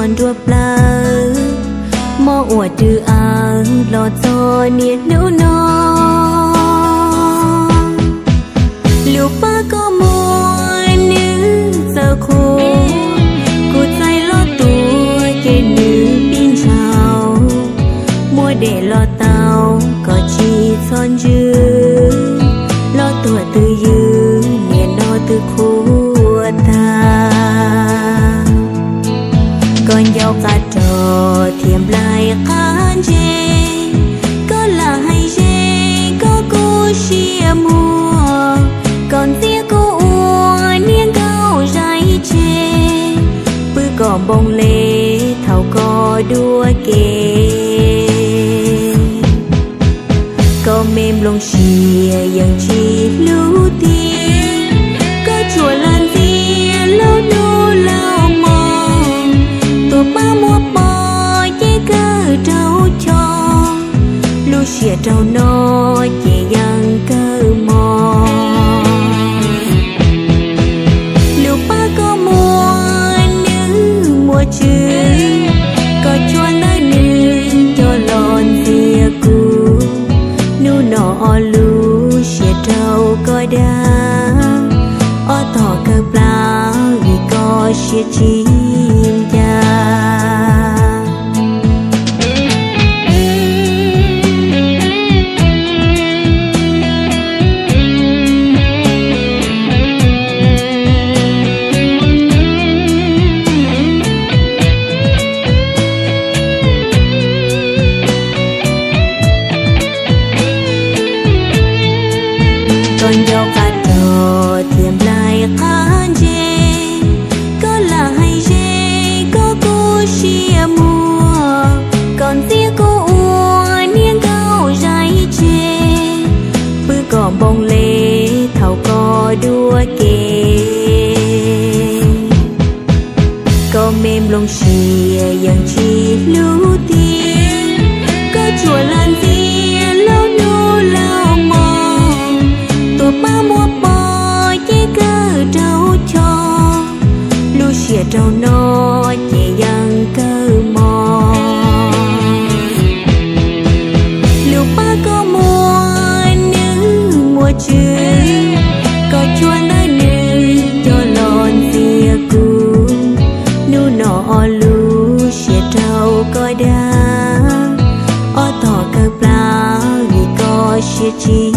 nruab plawv, mob ua rwg awv los txog niaj hnub no. Lub pab koj muag nws txawm qhuav, kuv txais los tuaj ces nws pib ntshaus. Muab dej los tau kom tsis txhob ntsws, los tuag twj ywm niaj no twb qhuav tag. Koj ncauj qab rog thiab nplaig qab ntse, koj lam hais ze koj kuj siab muag, koj ntxias kuv ua niag nkauj zais tseg, pw kom npoo le thaum koj dua ke. Koj me nplooj siab yeej tsis hlub tiag, koj tsuas lam ntxias laug hnub laug hmo, tus pab muab pov ces kawg raug choj, lub siab rau no ces yeej kawg mos. Lub pab koj muag nws muaj tswv, koj tsuas ntawm nws coj los ntxias kuv. Hnub no ob lub siab rau koj dag, ob tog kawg plaws vim koj siab tsis ncaj. Koj ncauj qab rog thiab nplaig qab ntse, koj lam hais ze koj kuj siab muag, koj ntxias kuv ua niag nkauj zais tseg, pw kom npoo le thaum koj dua ke. Koj me nplooj siab yeej tsis hlub tiag, koj tsuas lam ntxias laug hnub laug hmo, tus pab muab pov ces kawg raug choj, lub siab rau no ces yeej kawg mos. Lub pab koj muag nws muaj tswv, koj tsuas ntawm nws coj los ntxias kuv. Hnub no ob lub siab rau koj dag, ob tog kawg plaws vim koj siab tsis